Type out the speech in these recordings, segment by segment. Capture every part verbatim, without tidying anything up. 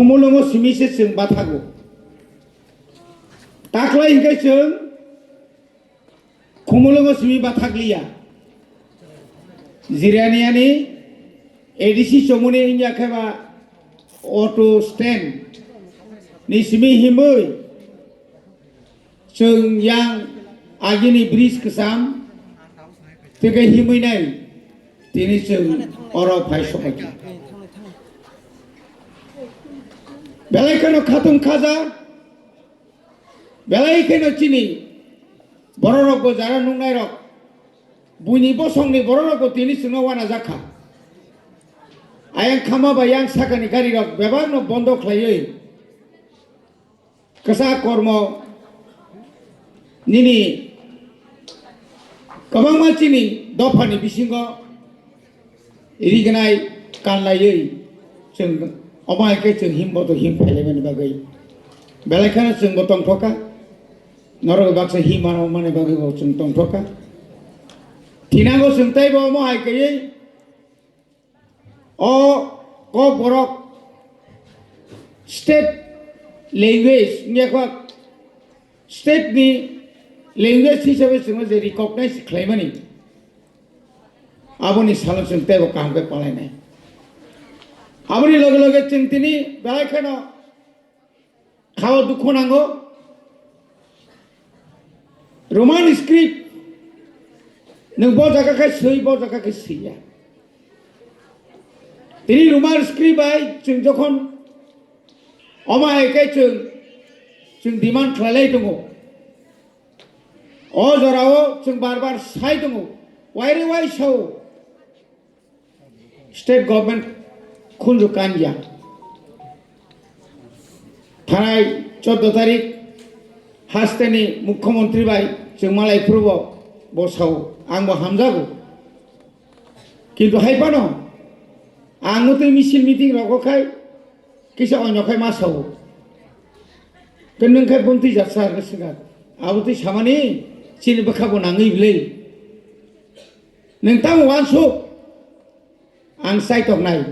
Khumulwngo simi se chwng bathago. Taklai hwnkhe chwng Khumulwngo simi bathakliya. Jirani ani A D C chomuni wngya khe ba auto stand ni simi himwi chwng yang agini bridge kwcham tei khe himwi nai tini chwng oro phai sokhaikha. Belai kheno khatung khaja, belai kheno chini bororokbo jara nuknairok, buini bosongni bororokbo tini chwngno uanajakha. Ayang khama bai yang sakani garirok bebakno bondo khlaiwi kwchak kormo nini kwbangma chini dophani bisingo rignai kanlaiwi chwng omo hai khe chwng himbo to him phailaimani bagwi belai kheno chwngbo tongthokha, norok baksa him mano mani bagwi bo chwng tongthokha. Thinango chwng teibo omo hai kaiwi o Kokborok state language wngya kha, state ni language hisabe chwngno je recognize khlaimani, aboni salo chwng teibo kaham khe palainai. Aboni loge loge chwng tini belai kheno khao dukhu nango. Roman script nwng bo jaga khe swi, bo jaga khe swiya. Tini Roman script bai chwng jokhon omo hai khe chwng, chwng demand khlailai tongo. O jorao chwng bar bar sai tongo, waire wai sao. State government khunju kanya. Thanai chordo tarik hasteni mukhyamantri bai chwng malai phuru bo, bo sao, ang bo hamjago. Kintu hai phano ang no twi misil meeting rogo khai kisa onyo khai ma sao. Ke nwng khai bumtwi jatsa hwnwi swngkha. Abo twi samani chini bwkha bo nangwi bwlwi. Nwng tamo uansuk, ang chaitoknai,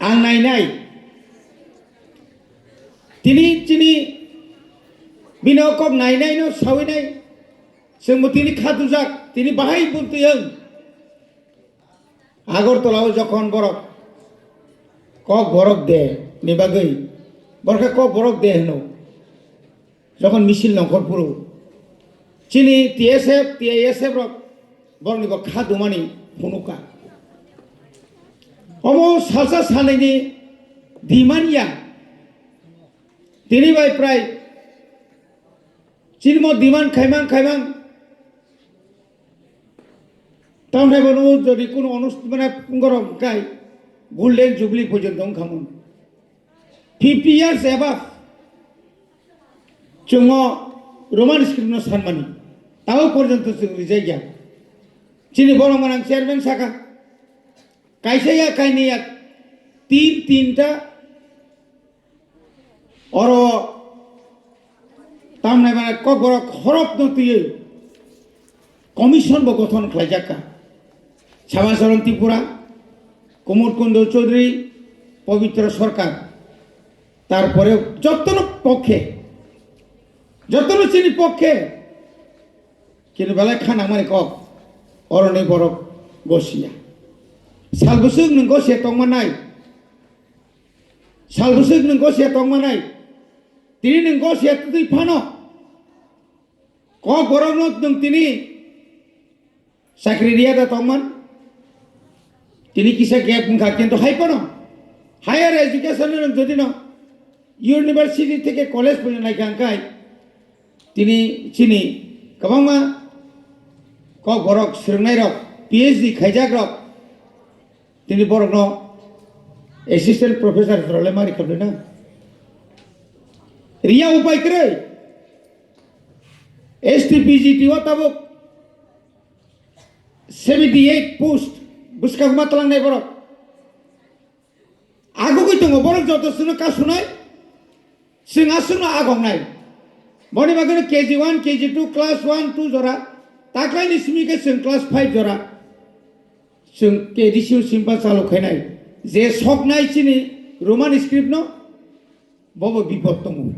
ang nainai. Tini chini bini o kok nainai no sawinai, chwngbo tini khatujak, tini bahai buntwi wng. Agartala o jokhon borok Kokborok de ni bagwi, borok khe Kokborok de hwno. Jokhon misil nongkhor phuru chini T S F, T I S F rok borokni bo kha dumani phunukha. Omo salsa salnwini demand ya. Tini bai prai chini mo demand khaimang khaimang. Tamni bo nw jodi kuno onust-, mane, borok kai Golden Jubilee porjonto wngkha mun. Fifty years above chwngno Roman script no sanmani, tabo porjonto chwng rijak ya. Chini borok manang chairman saka, kaisa ya kainwi ya, tin tinta oro tamnai mane Kokborok khorokno twiwi commission bo gothon khlaijak kha. Samacharan Tripura, Kumud Kundu Chaudhary, Pabitra Sarkar, tarpore jottono pokkhe, jottono chini pokkhe, kintu belai kha nangmani kok, oroni borok gosiya. Sal bwswk nwng gosiya tongmanai, sal bwswk nwng gosiya tongmanai, tini nwng gosiya twi phano, Kokborokno nwng tini chakri riya da tongman. Tini kisa gap wngkha, kintu hai phano higher education no jodi no university theke college porjonto naikha hwnkhe tini chini kwbangma Kokborok swrwngnairok, P H D khaijakrok, tini borokno assistant professor rwlai ma rikha na. Riya upai kwrwi. S T P G T o tabuk seventy eight post bwskang ma twlangnai borok. Agugwi tongo borok joto chwngno kasunai, chwng aswkno agongnai. Boni bagwino K G one, K G two, class one, two jora, taklaini simi khe chwng class five jora. Chwng K D C o simpa chalu khainai. Je soknai chini Roman script no bobo bipod tongo.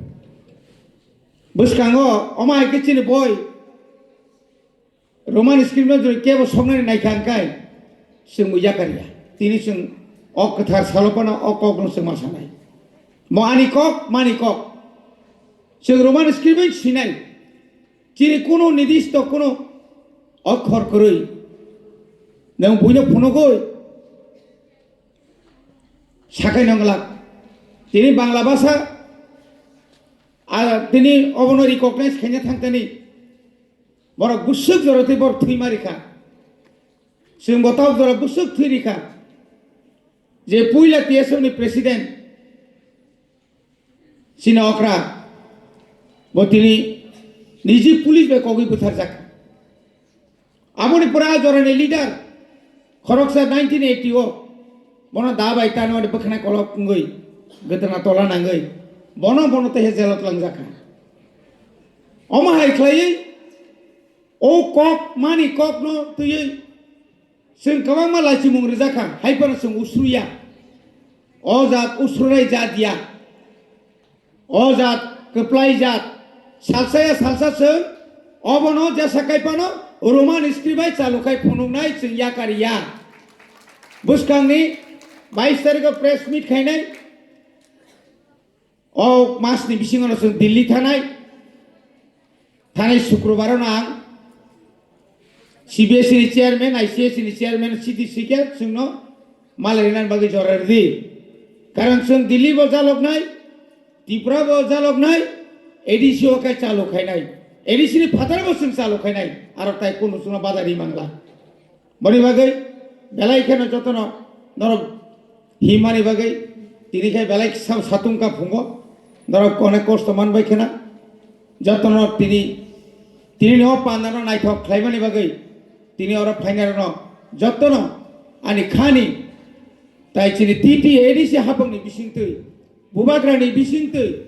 Bwskango omo hai khe chini boi Roman script no jodi kebo soknani naikha hwnkhe chwng bo yakarya. Tini chwng o kwthar salo phano o kok no chwng ma sanai. Mo ani kok, mani kok. Chwng Roman script bai sinai. Chini kuno nidisto kuno okhor kwrwi. Nwng buino phunugwi sakai nonglak. Tini Bangla bhasha, a, tini obono recognize khaina thangtani. Borok bwswk jora twi borok thwi ma rikha. Chwng bo tok jora bwswk thwi rikha. Je puila T S F ni president, chini okra, bo tini niji police bai kogwi butharjak. Aboni pura jorani leader, khoroksa nineteen eighty o, bono da bai tanwani bwkhwnai kolok wngwi, gwdwna tola nangwi, bono, bono tei jelot langjakha. Omo hai khlaiwi, o kok, mani kok no twiwi, chwng kwbangma laichimung rwjakha, hai phano chwng usruya. O jat usrunai jat ya. O jat kwplai jat. Salsa ya salsa chwng obono jesa kai phano Roman script bai chalu khai phunuknai chwng yakar ya. Bwskangni bais tarikh o press meet khainai. O mas ni bisingo no chwng Delhi thanai. Thanai Sukrobar no ang C B S E ni chairman, I C S E ni chairman, C D C khe chwngno malai rinani bagwi jora rwdi. Karon chwng Delhi bo jaloknai, Tripura bo jaloknai, A D C o khe chalu khainai. A D C ni phataro bo chwng chalu khainai. Aro tai kunu chwngno badari mangla. Boni bagwi belai kheno jotono norok himani bagwi tini khe belai sa-, satung ka phungo norok onek kosto man bai khena jotono tini, tini no panda no naithok khlaimani bagwi tini oro phainai rokno jotono ani khani tai chini T T A D C hapangni bisingtwi Bubagrani bisingtwi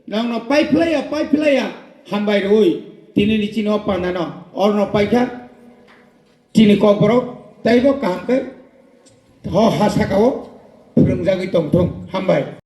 nokno paiphlaiya, paiphlaiya hambai rwui tini ni chini o pandano orno paikha chini kokborok teibo kaham khe ho ha sakao phwrwngjagwi tongthung. Hambai.